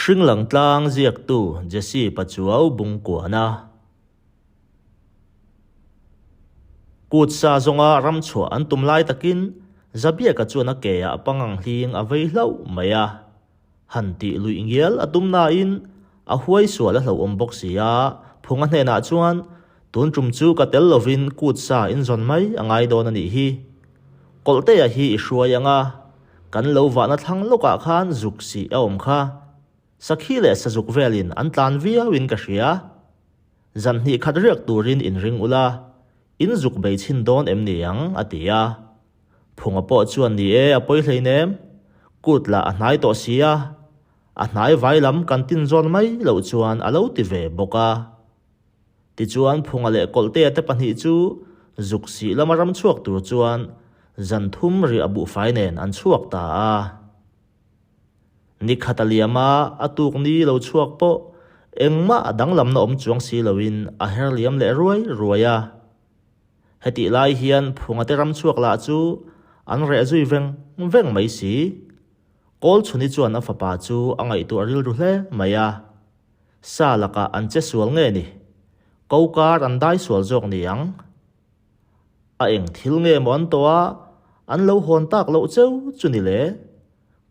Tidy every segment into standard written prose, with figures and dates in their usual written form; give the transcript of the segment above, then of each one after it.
Hringlang tlang ziaktu Jesse Pachuau Bungkuana. Kut sa zawnga ram chhuah an tum lai takin Zabiaka chuan a ke ah pangang hling a vei hlauh mai a. Han tih luih ngial a tum nain a huai sual a hlauhawm bawk si a, Phunga hnenah chuan tun tum chu ka tel lovin kut sa in zawn mai a ngai dawn a nih hi. Kawlhtea hi i hruai ang a, kan lo vahna thlang lawkah khan zuk sih a awm kha. Sakhi leh sazuk velin an tlan viauin ka hria. Zan hnih khat riak turin inring ula, in zuk bei chhin dawn em ni ang? a ti a. Phunga pawh chuan ni e, a pawi hleinem. Kut lah a hnai tawh si a, a hnai vai lam kan tin zawn mai loh chuan a lo ti ve bawk a. Tichuan Phunga leh Kawlhtea te pahnih chu zuk sih lama ram chhuak tur chuan zan thum riah buhfai nen an chhuak ta a. Ni khat a liam a, a tuk ni lo chhuak pawh engmah a danglamna awm chuang si loin a her liam leh ruai ruai a. Hetih lai hian Phunga te ram chhuak lah chu an reh zui veng veng mai si. Kawlchhuni chuan a fapa chu a ngaihtuah rilru hle mai a. Sa lakah an che sual nge ni? Ko kar an dai sual zawk ni ang? A eng thil nge maw an tawh a, an lo hawn tak loh cheu chu ni le?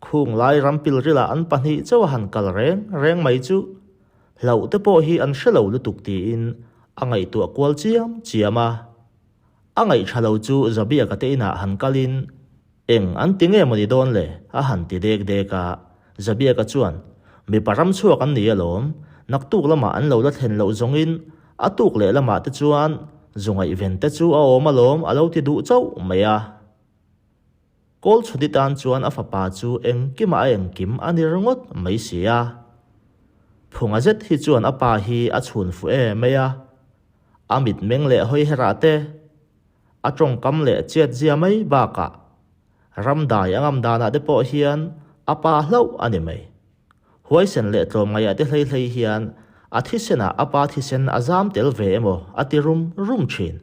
Khung lai ram pilrilah an pahnih chauh a han kal reng reng mai chu hlauh te pawh hi an hre lo lutuk tiin a ngaihtuah kual chiam chiam a. A ngaihṭha lo chu Zabiaka te inah han kalin Eng an ti nge maw ni dawn le? a han ti dek dek a. Zabiaka chuan, Mipa ram chhuak an ni alawm, naktuk lamah an lo la thlen loh zawngin a tuk leh lamah te chuan zu ngaihven te chu a awm alawm a lo ti duh chauh mai a. Kawlchhuni tan chuan a fapa chu engkimah a engkim a ni ringawt mai si a. Phunga zet hi chuan a pa hi a chhun fuh em mai a. A mitmeng leh hawiherah te, a tawngkam leh chiatzia mai bakah ramdai a ngam danah te pawh hian a pa hlauh a ni mai. Huaisen leh tlawmngaihah te hlei hlei hian a thisenah a pa thisen a zam tel ve emaw a ti rum rum thin.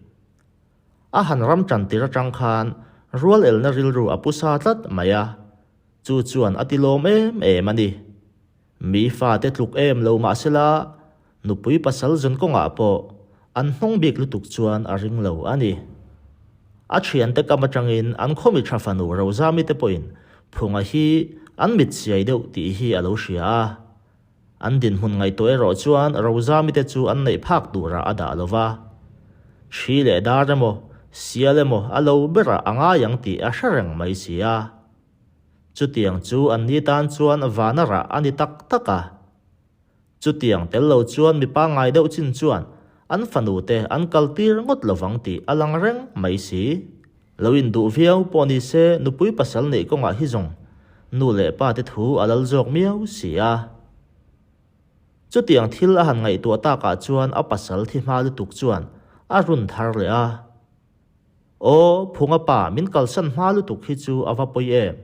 A han ram tan tir atang khan rual elna rilru a pu sa tlat mai a, chu chuan a ti lawm em em a ni. Mi fate tluk em lo mahsela nupui pasal zawn kawngah pawh an hnawng bik lutuk chuan a ring lo a ni. A thiante kam atangin an khawmi tha fanu Rozami te pawhin Phunga hi an mit siai deuh tih hi a lo hria a. An dinhmun ngaihtuah erawh chuan Rozami te chu an neih phak turah a dah lo va. Thi leh dar emaw, sial emaw a lo berah a ngai ang tih a hre reng mai si a. Chutiang chu an ni tan chuan vana rah a ni tak tak a. Chutiang tel lo chuan mi pangngai deuh chin chuan an fanu te an kal tir ngawt lovang tih a lang reng mai si. Lo induh viau pawh ni se nupui pasal neih kawngah hi zawng nu leh pa te thu a lal zawk miau si a. Chutiang thil a han ngaihtuah takah chuan a pasal thi hma lutuk chuan a run thar leh a. Aw, Phunga pa min kalsan hma lutuk hi chu a va pawi em.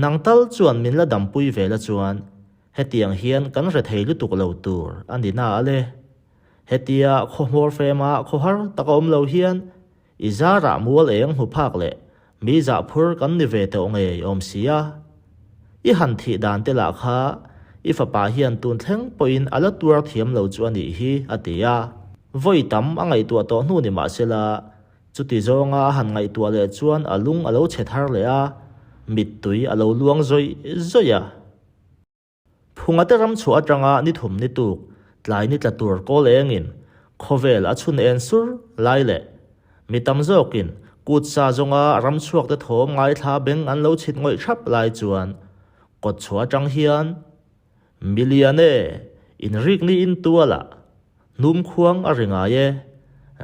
Nang tal chuan min la dampui ve la chuan hetiang hian kan hre thei lutuk lo tur a ni na a le. Hetia khaw hmawr fema khaw har taka awm lo hian I zarah mual eng hmu phak leh mi zah phur kan ni ve tawh ngei awm si a. I han thih dan te lah kha i fapa hian tun thleng pawhin a la tuar thiam lo chu a nih hi, a ti a. Vawi tam a ngaihtuah tawh hnu ni mah sela, chuti zawnga a han ngaihtuah leh chuan a lung a lo chhe thar leh a, mittui a lo luang zawih zawih a. Phungate ram chhuah atanga ni thum ni tuk tlai ni tla tur kawl engin khawvel a chhun en sur lai leh mi tam zawkin kut sa zawnga ram chhuakte thawm ngaithla beng an lo chhit ngawih thap lai chuan kawt chhuah atang hian Milian e, inrik ni in tualah hnum khuang a ri ngai e,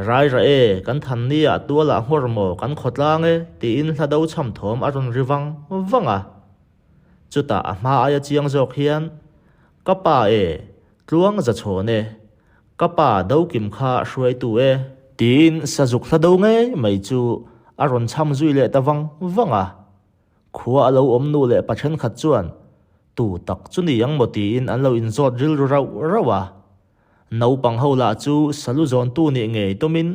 rai ra e, kan than ni ah tualah nghawr maw kan khawtlang e tiin hla do chham thawm a rawn ri vang vang a. Chutah a hma aia chiang zawk hian, Ka pa e, tluang za chhawn e, ka pa do kim kha hruaitu e. Tiin sazuk hla do ngei mai chu a rawn chham zui leh ta vang vang a. Khua a lo awm nu leh pa thenkhat chuan, Tu tak chu ni ang maw tiin an lo inzawt rilru rauh rauh a. Naupang ho lah chu salu zawntu nih ngei tumin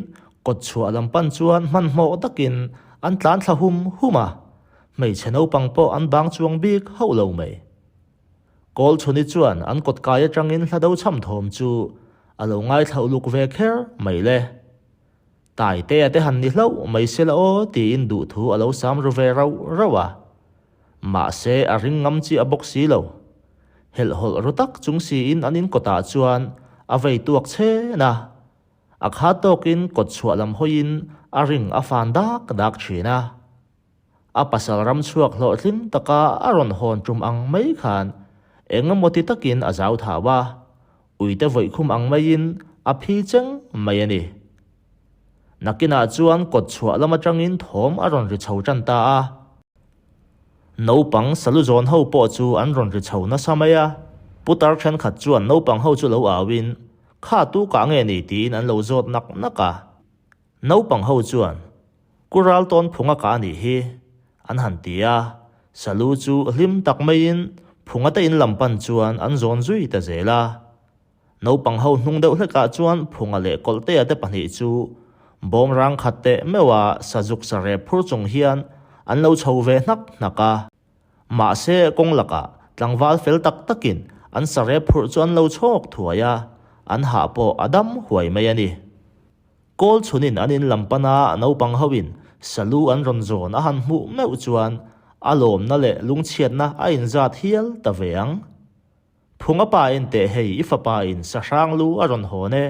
kawtchhuah lam pan chuan hmanhmawh takin an tlan thla hum hum a, hmeichhe naupang pawh an bang chuang bik hauh lo mai. Kawlchhuni chuan an kawtkai atangin hlado chham thawm chu a lo ngaithla uluk ve kher mai le. Taitea te han ni hlauh mai se la aw tiin duhthu a lo sam ru ve rauh rauh a. Mahse a ring ngam chiah bawk si lo. Helhhawlh ru tak chung siin an in kawtah chuan a vei tuak chhen a. A khat tawkin kawt chhuah lam hawiin a ring a fan dak dak thin a. A pasal ram chhuak hlawhtling taka a rawn hawn tum ang mai khan eng emaw ti takin a zau thau a, uite vawikhum ang maiin a phi cheng mai a ni. Nakinah chuan kawt chhuah lam atangin thawm a rawn ri chho tan ta a. Naupang salu zawn ho pawh chu an rawn ri chho nasa mai a, putar thenkhat chuan naupang ho chu lo auin, Kha tu kah nge ni? tiin an lo zawt nak nak a. Naupang ho chuan, Ku ral tawn phunga ka anih hi, an han ti a, Salu chu hlim tak maiin phunga te in lam pan chuan an zawn zui ta zel a. Naupang ho hnung deuh hlekah chuan phunga leh kawlhtea te pahnih chu bawm rang khat teh meuha sazuk sarep phur chung hian an lo chho ve hnak hnak a. Mahse, kawng lakah tlangval fel tak takin an sarep phurh chu an lo chhawk thuai a, an hah pawh a dam huai mai a ni. Kawl chhunin an in lam pana naupang hoin salu an rawn zawn a han hmuh meuh chuan a lawmna leh lungchhiatna a inzat hial ta ve ang. Phunga pa en teh hei i fapa in sahrang lu a rawn hawn e.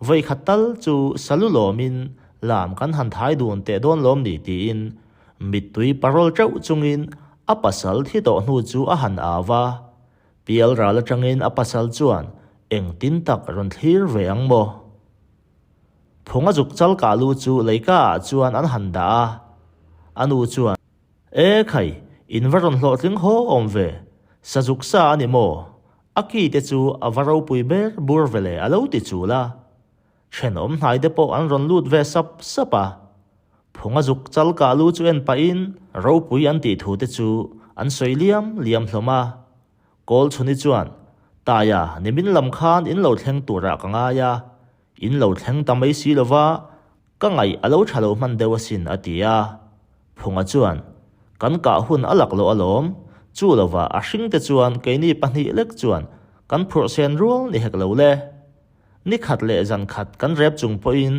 Vawikhat tal chu salu lawmin lam kan han thai dun teh dawn lawm ni tiin mittui parawl teuh chungin a pasal thi tawh hnu chu a han au va. Pial ral atangin a pasal chuan engtin tak rawn thlir ve ang maw? Phunga zuk chal kah lu chu leika ah chuan an han dah a, a nu chuan, E khai, in va rawn hlawhtling haw awm ve, sazuk sa a ni maw? A ki te chu a va ropui ber bur ve le a lo ti chul a. Thenawm hnai te pawh an rawn lut ve sap sap a. Phunga zuk chal kah lu chu en pahin ropui an tih thu te chu an sawi liam liam hlawm a. Kawl chhuni chuan, Taia, nimin lam khan in lo thleng turah ka ngai a, in lo thleng ta mai si lova, ka ngaih a lo tha lo hman deuh asin a ti a. Phunga chuan, Kan kah hun a lak loh alawm, chu lova a hring te chuan keini pahnih lek chuan kan phurh sen rual ni hek lo le. Ni khat leh zan khat kan rep chung pawhin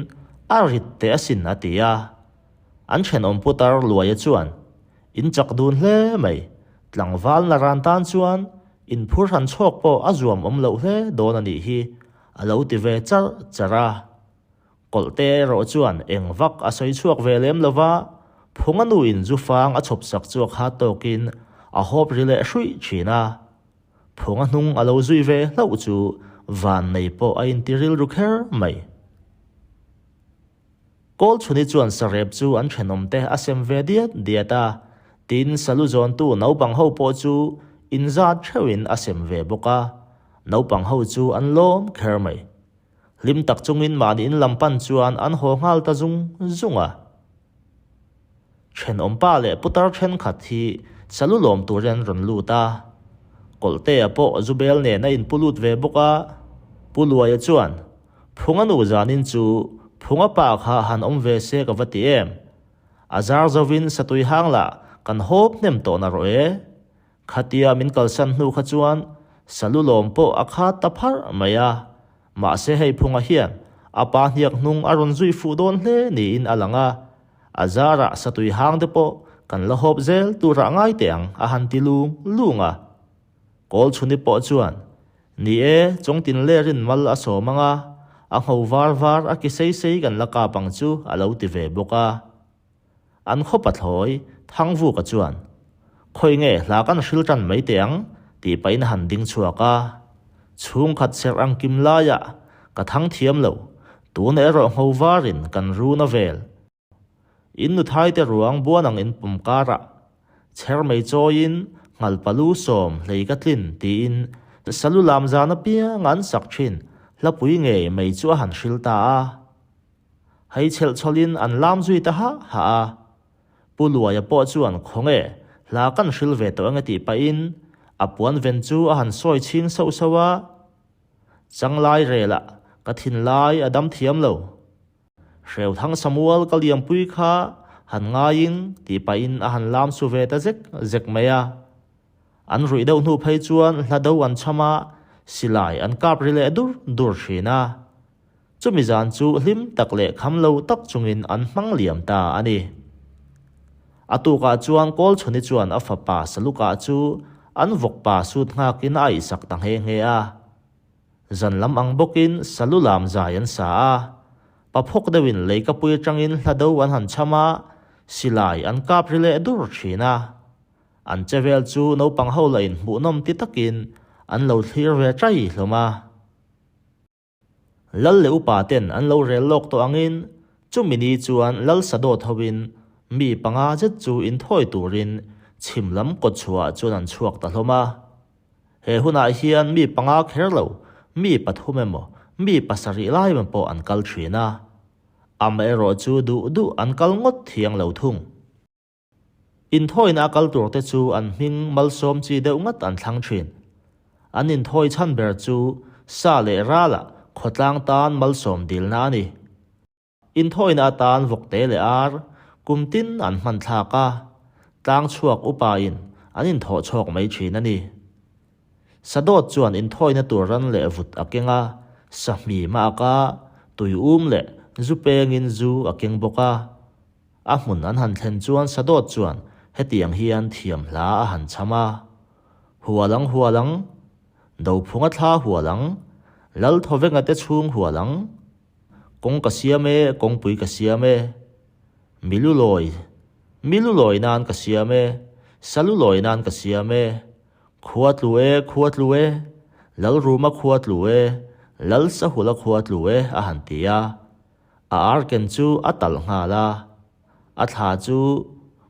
a rit teh asin a ti a. An thenawm putar Luaia chuan, In chak dun hle mai, tlangval na ran tan chuan in phur han chhawk pawh a zuam awm loh hle dawn a nih hi, a lo ti ve charh charh a. Kawlhte erawh chuan eng vak a sawi chhuak ve lem lo va, Phunga nuin zu fang a chhawp sak chu a khat tawkin a hawp ri leh hruih thin a. Phunga hnung a lo zui ve hlauh chu vannei pawh a inti rilru kher mai. Kawlchhuni chuan sarep chu an thenawmte a sem ve diat diat a, tin salu zawntu naupang ho pawh chu inzat theuhin a sem ve bawk a, naupang ho chu an lawm kher mai. Hlim tak chungin mahni in lam pan chuan an haw nghal ta zung zung a. Thenawmpa leh putar thenkhat hi salu lawm turin an rawn lut a, Kawlhtea pawh Zubel nen a inpu lut ve bawk a, Pu Luaia chuan, Phunga nu zanin chu Phunga pa kha han awm ve se ka va ti em? A zar zovin satui hang lah kan hawp hnem tawh na rawh e. Khatia min kalsan hnu kha chuan salu lawm pawh a khat ta pharh mai a, mahse hei Phunga hian a pa hniak hnung a rawn zui fuh dawn hle niin a lang a, a zarah satui hang te pawh kan la hawp zel turah ngai teh ang a han ti lung lung a. Kawlchhuni pawh chuan, Ni e, Chawngtin lerin mal a sawm ang a, a ngho var var a ki sei sei kan la kap ang chu a lo ti ve bawk a. An khaw pathlawi, Thangvuka chuan, Khawi nge hla kan hril tan mai teh ang, tih pahin a han ding chhuak a. Chhungkhat serh ang kim laiah ka thang thiam lo, tuna erawh ngho varin kan run a vel. In nuthaite ruang buan ang in pum karah chher mai chawiin nghal palu sawm hlei ka tlin tiin salu lam zan apiang an sak thin hlapui ngei mai chu a han hril ta a. Hei chhelh chhawlhin an lam zui ta hah hah a. Pu Luaia pawh chuan khawnge hla kan hril ve tawh enge tih pahin a puan ven chu a han sawi chhing sauh sauh a. Changlai relah ka thinlai a dam thiam lo. Hreuthang Samuel ka liampui kha han ngaiin tih pahin a han lam su ve ta zek zek mai a. An ruih deuh hnu phei chuan hla do an chham a, silai an kap ri leh dur dur thin a. Chumi zan chu hlim tak leh kham lo tak chungin an hmang liam ta a ni. A tukah chuan Kawlchhuni chuan a fapa Saluka chu an vawkpa sut nghakin a aihsak ta nghe nghe a. Zan lam ang bawkin salu lam zai an sa a, paphawk deuhin leikapui atangin hla do an han chham a, silai an kap ri leh dur thin a. An che vel chu naupang ho la inhmuhnawm ti takin an lo thlir ve chai hlawm a. Lal leh upa ten an lo rel lawk tawh angin chumi ni chuan Lal Sadawt hoin mi panga zet chu inthawi turin chhim lam kawtchhuah chuan an chhuak ta hlawm a. He hunah hian mi panga kher lo, mi pathum emaw, mi pasarih lai emaw pawh an kal thin a. Amaherawh chu duh duh an kal ngawt thiang lo thung. Inthawina a kal turte chu an hming malsawm chi deuh ngat an thlang thin. An inthawi chhan ber chu sa leh ralah khawtlang tan malsawm dilna a ni. Inthawina atan vawkte leh ar kum tin an hman thlak a, tlang chhuak upain an inthawh chhawk mai thin a ni. Sadawt chuan inthawina tur ran leh vut a keng a, sahmi ma ak a, tui um leh zu pengin zu a keng bawk a. A hmun an han thlen chuan Sadawt chuan hetiang hian thiam hla a han chham a, Hual ang hual ang, Dophunga thla hual ang, Lalthawvenga te chhung hual ang, Kawng ka siam e, kawngpui ka siam e, Mi lu lawi, mi lu lawi nan ka siam e, Sa lu lawi nan ka siam e, Khua tlu e, khua tlu e, Lalruma khua tlu e, Lal Sahula khua tlu e a han ti a. A arken chu a talh nghal a, a thla chu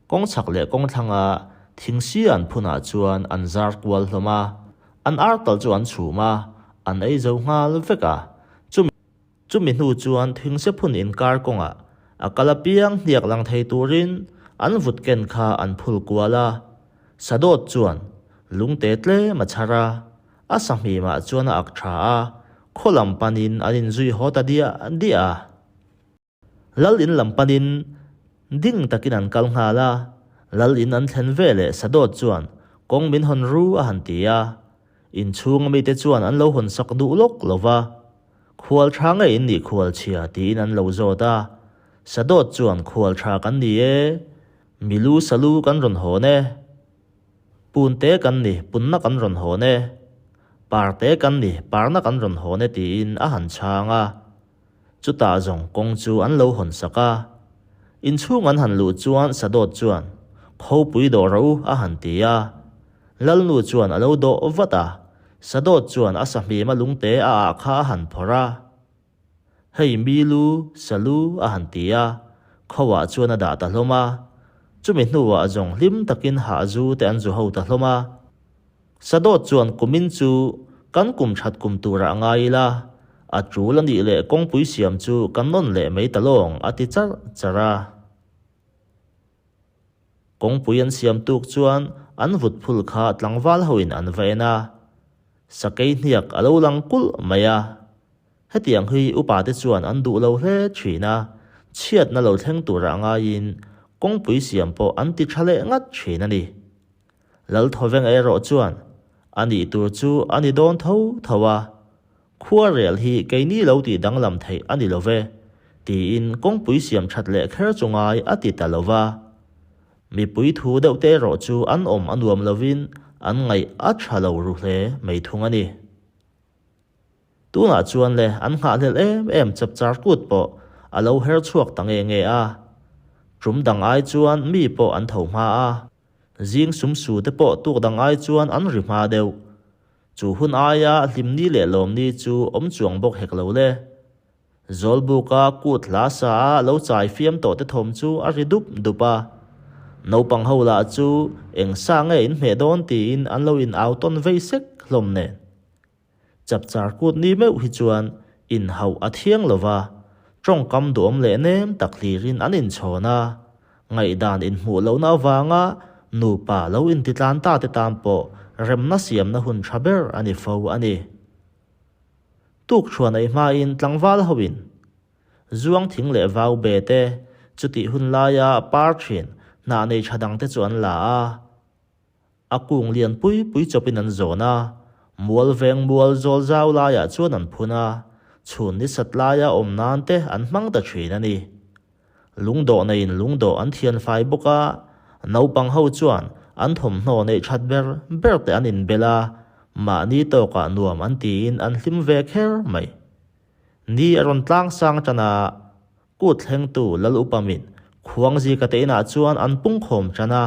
kawng chhak leh kawng thlanga thingsi an phunah chuan an zar kual hlawm a, an ar talh chu an chhum a, an ei zo nghal vek a. Chumi chumi hnu chuan thingse phun inkar kawngah a kal apiang hniak lang thei turin an vut ken kha an phul kual a, Sadawt chuan lungte tlem a chhar a, A sahmimah chuan a ak tha a, khaw lam panin an inzui haw ta diah diah a. Lal in lam panin ding takin an kal nghal a, Lal in an thlen veleh Sadawt chuan kawng min hawn ru a han ti a. Inchhunga mite chuan an lo hawn sak duh lawk lo va, Khual tha nge in nih khual chhia tiin an lo zawt a. Sadawt chuan khual tha kan ni e, milu salu kan rawn hawn e. Punte kan ni, punna kan rawn hawn e. Parte kan ni, parna kan rawn hawn e tiin a han chhang a. Chutah zawng kawng chu an lo hawn sak a. Inchhung an han luh chuan Sadawt chuan, Khawpui dawh rawh u a han ti a. Lalnu chuan a lo dawh vat a. Sadawt chuan a sahmima lungte a ah kha a han phawrh a. Hei mi lu, sa lu a han ti a, khawah chuan a dah ta hlawm a. Chumi hnuah zawng hlim takin hah zu te an zu ho ta hlawm a. Sadawt chuan kumin chu kan kum that kum turah a ngai ila, a tul a nih leh kawngpui siam chu kan nawn leh mai ta lawng a ti charh charh a. Kawngpui an siam tuk chuan an vut phul kha tlangval hoin an va en a, sakei hniak a lo lang kulh mai a. Hetiang hi upate chuan an duh lo hle thin a, chhiatna lo thleng turah ngaiin kawngpui siam pawh an ti tha leh ngat thin a ni. Lalthawveng erawh chuan a nih tur chu a ni dawn tho tho a, khuarel hi keini lo tih danglam theih a ni lo ve, tiin kawngpui siam that leh kher chu ngai a ti ta lo va. Mipui thu deuh te erawh chu an awm a nuam lovin an ngaih a tha lo ru hle mai thung a ni. Tunah chuan le an nghahhlelh em em chapchar kut pawh a lo her chhuak ta nge nge a. Tum dang ai chuan mi pawh an tho hma a, zing sum su te pawh tuk dang ai chuan an ri hma deuh. Chu hun aia hlimni leh lawmni chu awm chuang bawk hek lo le. Zawlbuka kut hla sa a lo chai fiam tawh te thawm chu a ri dup dup a. Naupang ho lah chu eng sa nge in hmeh dawn tiin an lo in au tawn vei sek hlawm nen. Chapchar kut ni meuh hi chuan inhauh a thiang lo va, tawngkam duhawm leh nem tak hlirin an inchhawn a, ngaihdan inhmuh lohna avanga nupa lo intitlan ta te tan pawh remna siamna hun tha ber a ni fo a ni. Tukṭhuan ei hmain tlangval hoin zuang thing leh vau be te chutih hun laia par ṭhin hnah nei ṭha dangte chu an la a. A kung lian pui pui chawpin an zawn a, mual veng mual zawl zau laiah chuan an phun a, chhun ni sat laia awm nan te an hmang ta thin a ni. Lungdawh neiin lungdawh an thian fai bawk a, naupang ho chuan an thawmhnaw neih that ber ber te an inbel a, mahni tawkah nuam an tiin an hlim ve kher mai. Ni a rawn tlang sang tan a, Kut thlengtu Lal Upamin Khuangzika te inah chuan an pungkhawm tan a.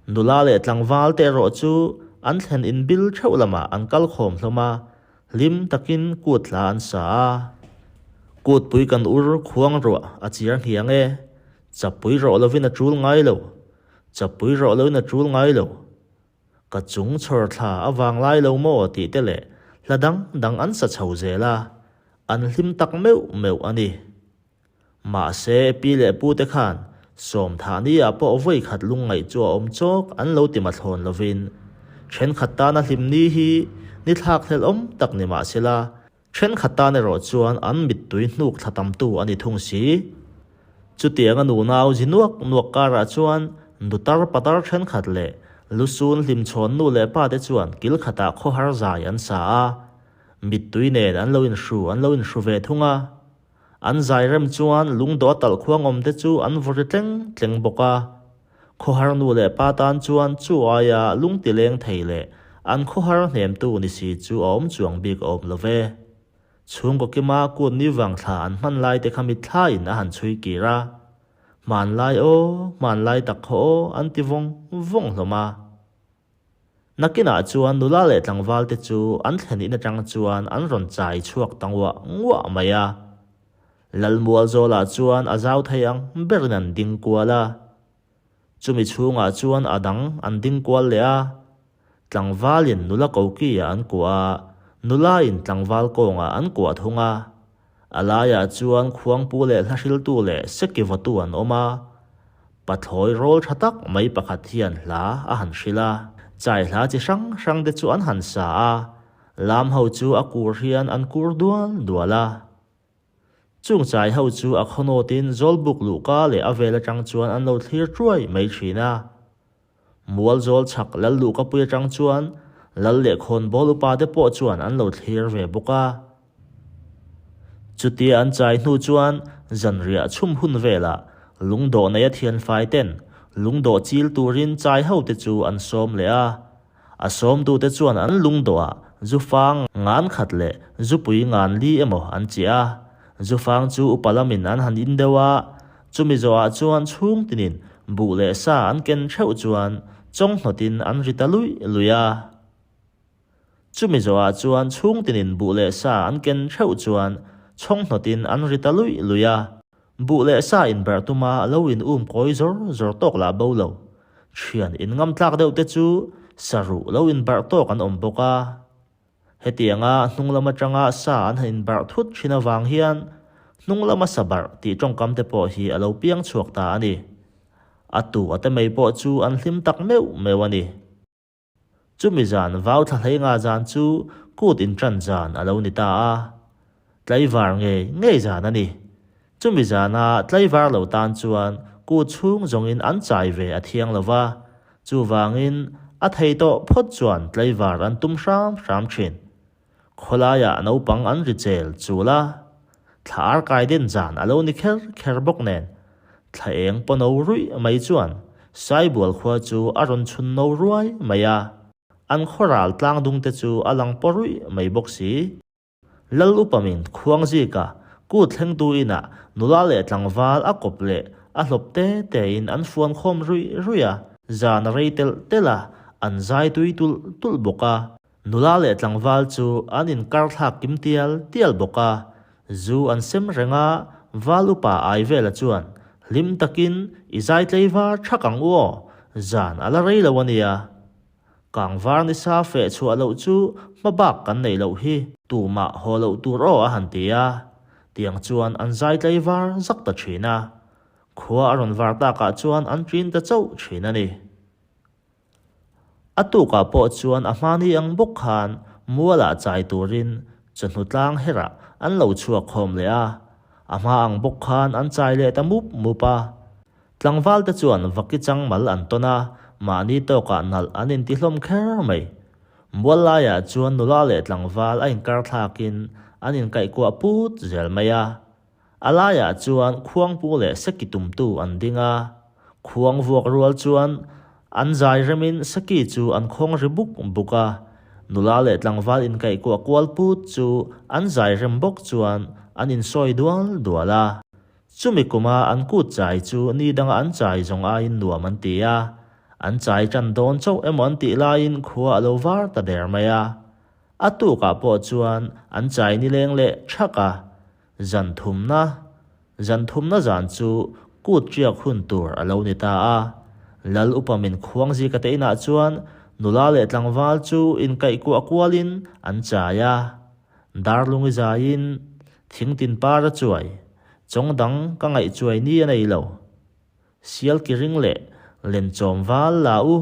Nula leh tlangval te erawh chu an thlen in bil theuh lamah an kal khawm hlawm a, hlim takin kut hla an sa a. Kutpui kan ur khuang ruah a chiar nghiang e, chapui rawh lovin a tul ngai lo, chapui rawh loin a tul ngai lo. Ka chung chhawr thla a vang lai lo maw tih te leh hla dang dang an sa chho zel a, an hlim tak meuh meuh a ni. Mahse pi leh pu te khan sawmthah ni ah pawh vawi khat lungngaih chu a awm chawk an lo ti mathlawn lovin thenkhat tana hlim ni hi ni thlak hlelh awm tak ni mahsela Thenkhat tan erawh chuan an mittui hnuk thla tamtu a ni thung si. Chutianga nunau zi nuak nuak karah chuan nutar patar thenkhat leh lusun hlimchhawn nu leh pa te chuan kil khatah khawhar zai an sa a, mittui nen an lo inhru an lo inhru ve thung a. An zai rem chuan lungdawh a talh khuang awm te chu an vaw ri tleng tleng bawk a. Khawhar nu leh pa tan chuan chu aia lungti leng thei leh an khawhar hnemtu ni si chu a awm chuang bik a awm lo ve. Chhungkaw kima kut ni vang thla an hman lai te kha mitthlaiin a han chhui kir a. Hmanlai aw, hmanlai tak khaw aw an ti vawng vawng hlawm a. Nakinah chuan nula leh tlangval te chu an thlen in atang chuan an rawn chai chhuak ta nguah nguah mai a. Lalmual zawlah chuan a zau thei ang berin an ding kual a. Chumi chhungah chuan a dang an ding kual leh a. Tlangvalin nula kokiah an kuah a, nulain tlangval kawngah an kuah thung a. A laiah chuan khuangpu leh hlahriltu leh seki vawtu an awm a. Pathlawi rawl tha tak mai pakhat hian hla a han hrilh a, chai hla chi hrang hrang te chu an han sa a, lam ho chu a kur hian an kur dual dual a. Chung chai ho chu a khawnawtin zawlbuk luhka leh a vel atang chuan an lo thlir thuai mai thin a. Mual zawl chhak lal luhkapui atang chuan lal leh khawnbawl upa te pawh chuan an lo thlir ve bawk a. Chutia an chai hnu chuan zanriah chhum hun velah lungdawh neia thianfai ten lungdawh chil turin chai ho te chu an sawm leh a. A sawmtute chuan an lungdawhah zufang ngan khat leh zupui ngan li emaw an chiah a. Zufang chu upa lamin an han in deuh a, chumi zawhah chuan chhung tinin buh leh sa an ken theuh chuan chawnghnawtin an ri ta luih luih a. Chumi zawhah chuan chhung tinin buh leh sa an ken theuh chuan chhawnghnawtin an ri ta luih luih a. Buh leh sa inberh tuma lo in um kawi zawr zawr tawk lah bo lo. Thian in ngam tlak deuh te chu saruh lo inberh tawk an awm bawk a. Hetianga hnung lam atanga sa an han inberh thut thin avang hian hnung lama sa barh tih tawngkam te pawh hi a lo piang chhuak ta a ni. A tu a te mai pawh chu an hlim tak meuh meuh a ni. Chumi zan vau thla hlei nga zan chu kut inṭan zan a lo ni ta a, tlaivar ngei ngei zan a ni. Chumi zana tlaivar lo tan chuan kut chhung zawngin an chai ve a thiang lo va, chuvangin a thei tawh phawt chuan tlaivar an tum hram hram thin. Khawlaiah naupang an ri chel chul a, thla arkai den zan a lo ni kher kher bawk nen, thla eng paw no ruih mai chuan Saibual khua chu a rawn chhun no ruai mai a, an khaw ral tlang dung te chu a lang paw ruih mai bawk si. Lal upamin Khuangzika kut thlengtu inah nula leh tlangval a kawp leh a hlawp te tein an fuan khawm ruih ruih a, zan a rei telh telh a, an zai tui tulh tulh bawk a. Nula leh tlangval chu an inkar thlak kim tial tial bawk a, zu an sem reng a, val upa ai vela chuan hlim takin i zai tlei var thak ang u aw, zan a la rei lo a nia. Kangvar nisa feh chhuah loh chu hma bak kan neih loh hi, tumah haw loh tur aw a han ti a, tiang chuan an zai tlei var zak ta thin a, khua a rawn var takah chuan an ṭin ta chauh thin a ni. A tukah pawh chuan a hmani ang bawk khan mualah chai turin chawhnu tlang herah an lo chhuak khawm leh a, a hma ang bawk khan an chai leh ta mup mup a. Tlangval te chuan vaki chang mal an tawn a, Mahni tawkah nalh an inti hlawm kher mai. Mual laiah chuan nula leh tlangval a inkar thlakin an inkaihkuah put zel mai a. A laiah chuan khuangpu leh seki tumtu an ding a. Khuang vuak rual chuan an zai remin seki chu an khawng ri buk buk a. Nula leh tlangval inkaihkuah kual put chu an zai rem bawk chuan an insawi dual dual a. Chumi kuma an kut chai chu ni danga an chai zawng aiin nuam an ti a. An chai tan dawn chauh emaw an tih laiin khua a lo var ta der mai a. A tukah pawh chuan an chai nileng leh thak a. Zan thumna, Zan thumna zan chu kut riak hun tur a lo ni ta a. Lal upa min khuang zika te inah chuan nula leh tlangval chu inkaihkuah kualin an chai a. Darlungi zaiin thing tin par a chuai, chawng dang ka ngaih chuai ni a nei lo. Sial ki ring leh len chawm val la u,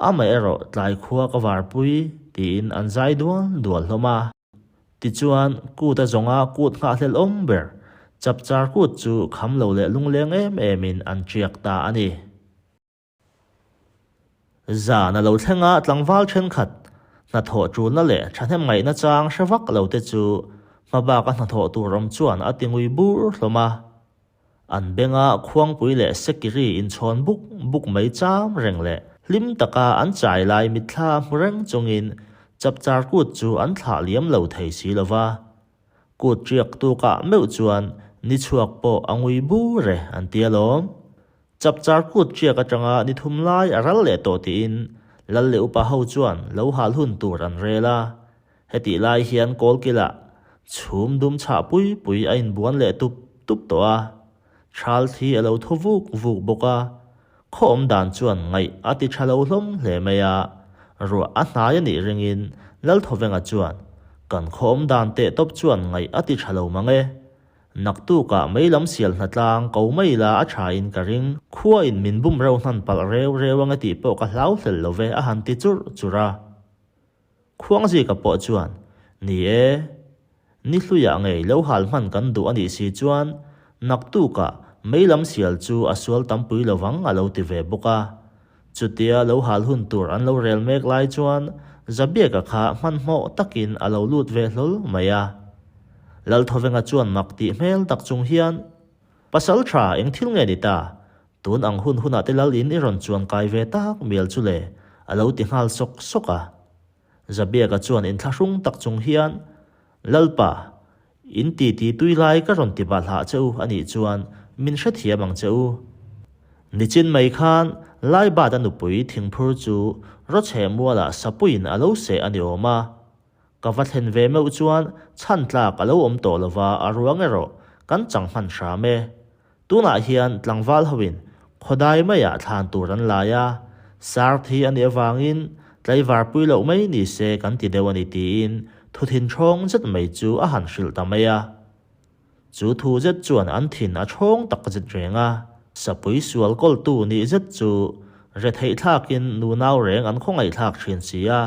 amah erawh tlai khua ka varpui tiin an zai dual dual hlawm a. Tichuan, kut a zawnga kut nghahhlelh awm ber, chapchar kut chu kham lo leh lungleng em emin an tiak ta a ni. Zan a lo thleng a, tlangval thenkhat, hnathawh tulna leh thahnem ngaihna chang hre vak lo te chu hmabak a hnathawh tur awm chuan a ti ngui bur hlawm a. An benga khuangpui leh sekiri inchhawn buk buk mai cham reng leh hlim taka an chai lai mitthla hmu reng chungin chapchar kut chu an thlah liam lo thei si lo va. Kut riak tukah meuh chuan ni chhuak pawh a ngui bur e an ti alawm. Chapchar kut riak atanga ni thum lai a ral leh tawh tiin Lal leh upa ho chuan lo hal hun tur an rel a. Hetih lai hian kawlkilah chhum dum chhah pui pui a inbuan leh tup tup tawh a. Thal thi a lo thaw vuk vuk bawk a. Khaw awm dan chuan ngaih a ti tha lo hlawm hle mai a. Ruah a hnai a nih ringin Lalthawvenga chuan, Kan khaw awm dan teh tawp chuan ngaih a ti tha lo mang e. Naktukah mei lam sial hnatlang ko mai la a tha in ka ring. Khua in min bum reuh hnan palh reu reu ange tih pawh ka hlau hlel lo ve a han ti churh churh a. Khuangzika pawh chuan, Ni e, ni hluiah ngei lo hal hman kan duh a nih si chuan naktukah mei lam sial chu a sual tampui lovang a lo ti ve bawk a. Chutia lo hal hun tur an lo rel mek lai chuan Zabiaka kha hmanhmawh takin a lo lut ve hlawl mai a. Lalthawvenga chuan mak tih hmel tak chung hian, Pasal tha eng thil nge ni ta? Tun ang hun hunah te lal in i rawn chuan kai ve tak mial chu le, a lo ti nghal sawk sawk a. Zabiaka chuan inthlahrung tak chung hian, Lalpa, In titi tui lai ka rawn ti bahlah che u a nih chuan min hrethiam ang che u. Nichin mai khan Laibata nupui thingphur chu Rawchhe mualah sapuiin a lo seh a ni awm a. Ka va thlen ve meuh chuan chhan tlak a lo awm tawh lova a ruang erawh kan chang hman hram e. Tunah hian tlangval hoin khawdai maiah thlan tur an lai a, sar thi a nih avangin tlaivar pui loh mai ni se kan ti deuh a ni tiin thu thin ṭhawng zet mai chu a han hrilh ta mai a. Chu thu zet chuan an thin a ṭhawng tak zet reng a, sapui sual kawltu nih zet chu retheih thlakin nunau reng an khawngaihthlak ṭhin si a.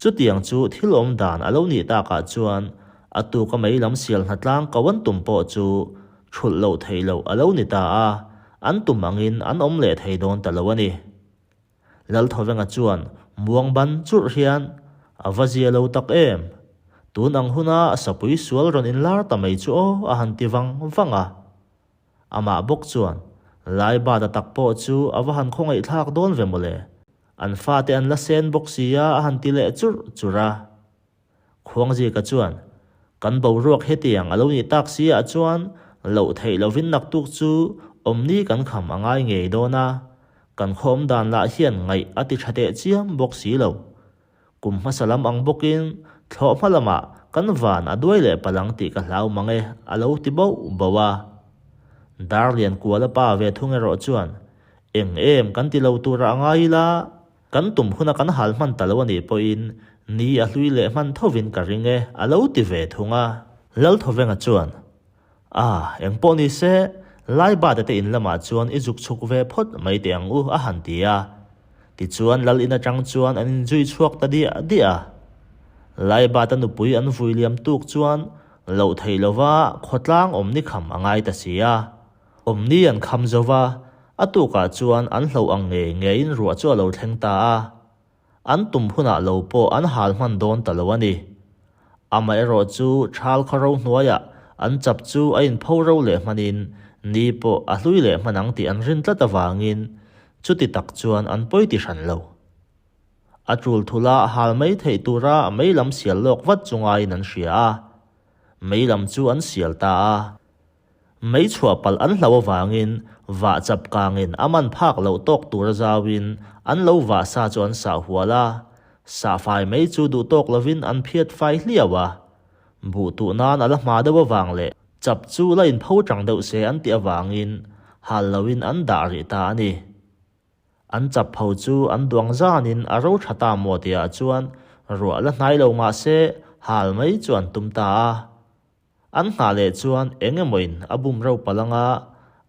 Chutiang chu thil awm dan a lo nih takah chuan a tuka mei lam sial hnatlang ko an tum pawh chu thulh loh theih loh a lo ni ta a, an tum angin an awm leh thei dawn ta lo a ni. Lalthawenga chuan muang ban churh hian a va zia lo tak em? Tun ang huna sapui sual rawn inlar ta mai chu aw a han ti vang vang a. Amah bawk chuan, Laibata tak pawh chu a va han khawngaihthlak dawn ve mawle. An fate an la sen bawk si a a han ti leh churh churh a. Khuangzika chuan, Kan boruak hetiang a lo nih tak si ah chuan loh theih lovin naktuk chu awmni kan kham a ngai ngei dawn a, kan khawm dan lah hian ngaih a ti tha teh chiam bawk si lo. Kum hmasa lam ang bawkin thlawh hma lamah kan van a duai leh palh ang tih ka hlau mang e, a lo ti bauh bauh a. Darlian kuala pa ve thung erawh chuan, Eng em kan ti lo tura a ngai ila, kan tum huna kan hal hman ta lo a nih pawhin ni a hlui leh hman thovin ka ring e, a lo ti ve thung a. Lalthawvenga chuan, A, eng pawh ni se, Laibata te in lamah chuan i zuk chhuk ve phawt mai teh ang u, a han ti a. Tichuan Lal in atang chuan an inzui chhuak ta diah diah a. Laibata nupui an vui liam tuk chuan loh theih lova khawtlang awmni kham a ngai ta si a. Awmni an kham zo va. A tukah chuan an hloh ang ngei ngeiin ruah chu a lo thleng ta a. An tum hunah lo pawh an hal hman dawn ta lo a ni. Amaherawhchu ṭhal khaw ro hnuaiah an chap chu a inpho ro leh hmanin ni pawh a hlui leh hman ang tih an rin tlat avangin chuti tak chuan an pawi ti hran lo. A ṭul thula hal mai theih tura mei lam sial lawk vat chu ngaiin an hria a, mei lam chu an sial ta a. Mei chhuah palh an hlauh avangin vah chap kangin a man phak loh tawk tura zauin an lo vah sa chu an sah hual a, sahfai mei chu duh tawk lovin an phiat fai hliau a. Buh tuh nan a la hma deuh avang leh chap chu la inpho chang deuh se an tih avangin hal loin an dah rih ta a ni. An chap ho chu an duang zanin a ro tha ta maw tihah chuan ruah la hnai lo mah se hal mai chu an tum ta a. An nghah leh chuan eng emawin a bum ro palh anga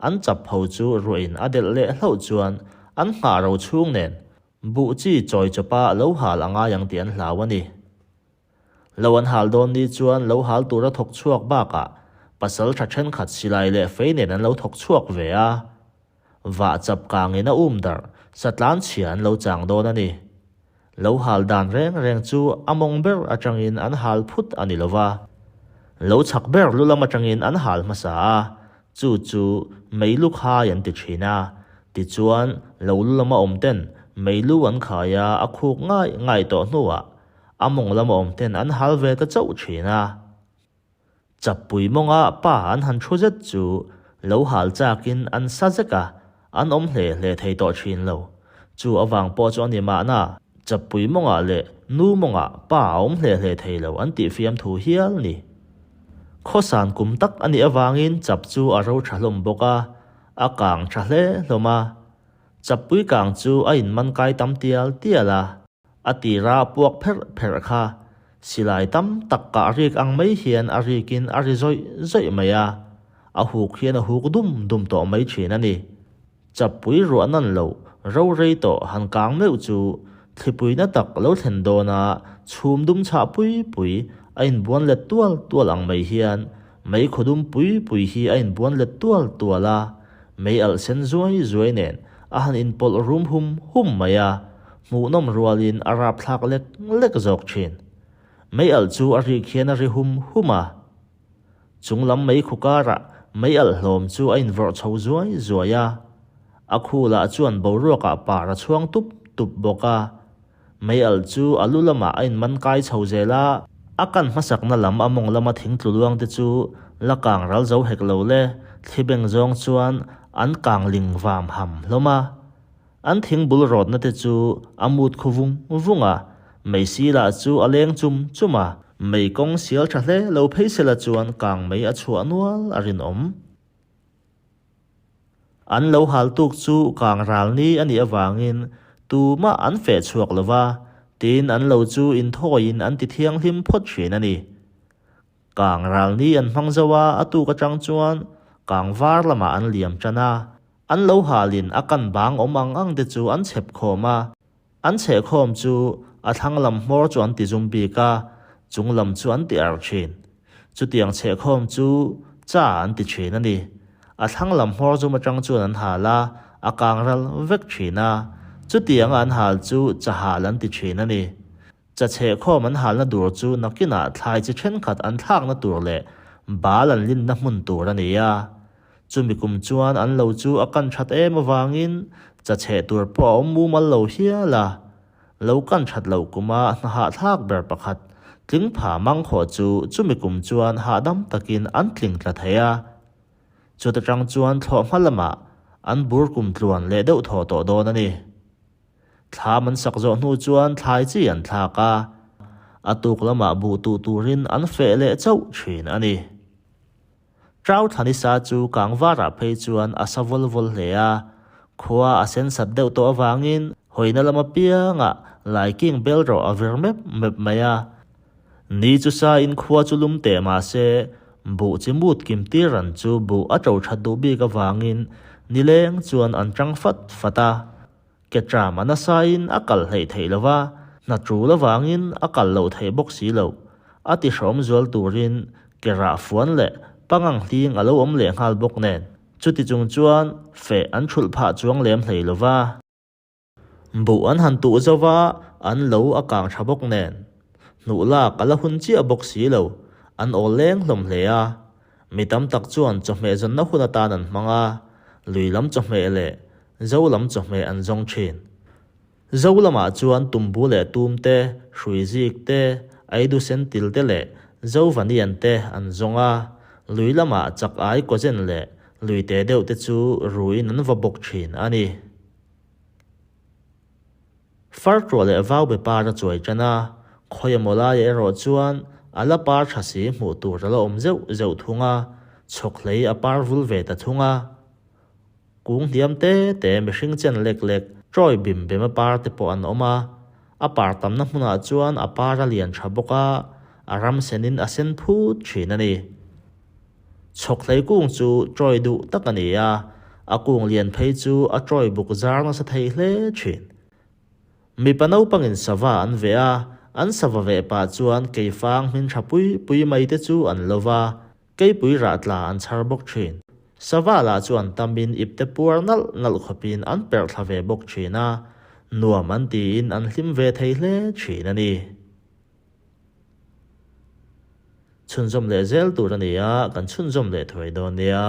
an chap ho chu ruahin a delh leh hlauh chuan an nghah ro chhung nen buh chi chawi chawpa lo hal a ngai ang tih an hlau a ni. Lo an hal dawn ni chuan lo hal tura thawk chhuak bakah pasal tha thenkhat silai leh fei nen an lo thawk chhuak ve a. Vah chap kangin a um darh, satlan chhia an lo chang dawn a ni. Lo hal dan reng reng chu a mawng ber atangin an hal phut a ni lova. Lo chhak ber lu lam atangin an hal hmasa a, chu chu meilu khai an ti thin a. Tichuan, lo lu lama awm ten meilu an khai a, a khuk ngai ngai tawh hnuah a mawng lama awm ten an hal ve ta chauh thin a. Chappui mawnga pa an han thu zet chu lo hal chakin an sa zek a, an awm hle hle thei tawh thin lo. Chu avang pawh chu a ni mahna, Chappui mawngah leh nu mawngah pa a awm hle hle thei lo an tih fiamthu hial ni. Khawsan kum tak a nih avangin chap chu a ro tha hlawm bawk a, a kang tha hle hlawm a. Chappui kang chu a inman kai tam tial tial a. A tira puak pherh pherh kha silai tam tak kah rik ang mai hian a rikin a ri zawih zawih mai a, a huk hian a huk dum dum tawh mai thin a ni. Chappui ruah nan loh ro rei tawh han kang meuh chu thlipui na tak lo thlen dawna chhum dum chhah pui pui a inbuan let tual tual ang mai hian mei khaw dum pui pui hi a inbuan let tual tual a, mei alh sen zuai zuai nen a han inpawlh rum hum hum mai a, hmuhnawm rualin a rapthlak lek lek zawk thin. Mei alh chu a rik hian a ri hum hum a. Chung lam mei khu karah mei alh hlawm chu a invawrh chho zuai zuai a. A khu lah chuan boruakah par a chhuang tup tup bawk a. Mei alh chu a lu lamah a inman kai chho zel a. A kan hmasakna lam a mawng lama thing tlu luang te chu la kang ral zo hek lo le, thli beng zawng chuan an kang ling vam ham hlawm a. An thing bul rawtna te chu a mut khu vung vung a, mei si lah chu a leng chum chum a, mei kawng sial tha hle lo phei sela chuan kang mei a chhuah nual a rinawm. An lo hal tuk chu kang ral ni a nih avangin tumah an feh chhuak lo va, tin an lo chu inthawiin an ti thianghlim phawt thin a ni. Kang ral ni an hmang zo a, a tuk atang chuan kang var lamah an liam tan a, An lo halin a kan bang awm ang ang te chu an chhep khawm a, an chheh khawm chu a thlang lam hmawr chu an ti zum bik a, chung lam chu an ti ar thin. Chutiang chheh khawm chu cha an ti thin a ni. A thlang lam hmawr zum atang chuan an hal a, a kang ral vek thin a, chutianga an hal chu cha hal an ti thin a ni. Cha chheh khawm an halna dur chu nakinah thlai chi thenkhat an thlakna tur leh bal an linna hmun tur a ni a. Chumi kum chuan an lo chu a kan that em avangin cha chheh tur pawh a awm mumal lo hial a. Lo kan that loh kuma hna hahthlak ber pakhat tling pha mang khawh chu chumi kum chuan hahdam takin an tling tla thei a. Chuta tang chuan thlawhhma lamah an bur kum tluan leh deuh thaw tawh dawn a ni. Thlam an sak zawh hnu chuan thlai chi an thlak a, a tuk lamah buh tuh turin an feh leh chauh thin a ni. Trau Thlanisa chu kangvarah phei chuan a sa vawl vawl hle a, khua a sen sat deuh tawh avangin hawina lam apiangah laiking bel rawh a vir mep mep mai a. Ni chu sain khua chu lum teh mah se, buh chi mut kim tir ran chu buh a to that duh bik avangin nileng chuan an tang fat fat a. Ke tram a nasain a kal hleih theih lo va, hna tul avangin a kal loh theih bawk si lo. A ti hrawm zual turin ke rah fuan leh pangang hling a lo awm leh nghal bawk nen. Chuti chung chuan feh an thulh phah chuang lem hlei lo va. Buh an han tuh zo va, an lo a kang tha bawk nen. Hnuh lak a la hun chiah bawk si lo, an awl leng hlawm hle a. Mi tam tak chuan chawhmeh zawnna hun atan an hmang a, lui lam chawhmeh leh zo lam chawhmeh an zawng thin. Zo lamah chuan tumbu leh tum te, hrui zik te, aidu sen til te leh zo vanian te an zawng a, lui lamah chak ai kawzen leh lui te deuh te chu ruiin an va bawk thin a ni. Fartuah leh vau be par a chuai tan a, khawi emaw laiah erawh chuan a la par tha si hmuh tur a la awm zeuh zeuh thung a, chhawk hlei a par vul ve ta thung a. Kung hniam te te mihring chen lek lek trawi bim bem a par te pawh an awm a, a par tamna hmunah chuan a par a lian tha bawk a, a ram senin a sen phut thin a ni. Chhawkhlei kung chu trawi duh tak a ni a, a kung lian phei chu a trawi buk zar nasa thei hle thin. Mipa naupangin sava an veh a, an sava veh pah chuan keifang hmin tha pui pui mai te chu an lo va, keipui rah tla an chhar bawk thin. Sava lah chu an tamin ipte puar nalh nalh khawpin an perh thla ve bawk thin a, nuam an tiin an hlim ve thei hle thin a ni. Chhunzawm leh zel tur a ni a, kan chhunzawm leh thuai dawn nia.